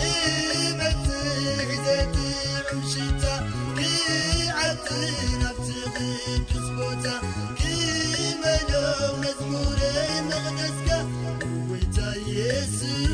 እመጽእ ዘጥዕም ሽታ ክዓጥን ኣብቲ ቅዱስ ቦታ ክመሎ መዝሙረይ መቕደስካ ጎይታ ኢየሱስ።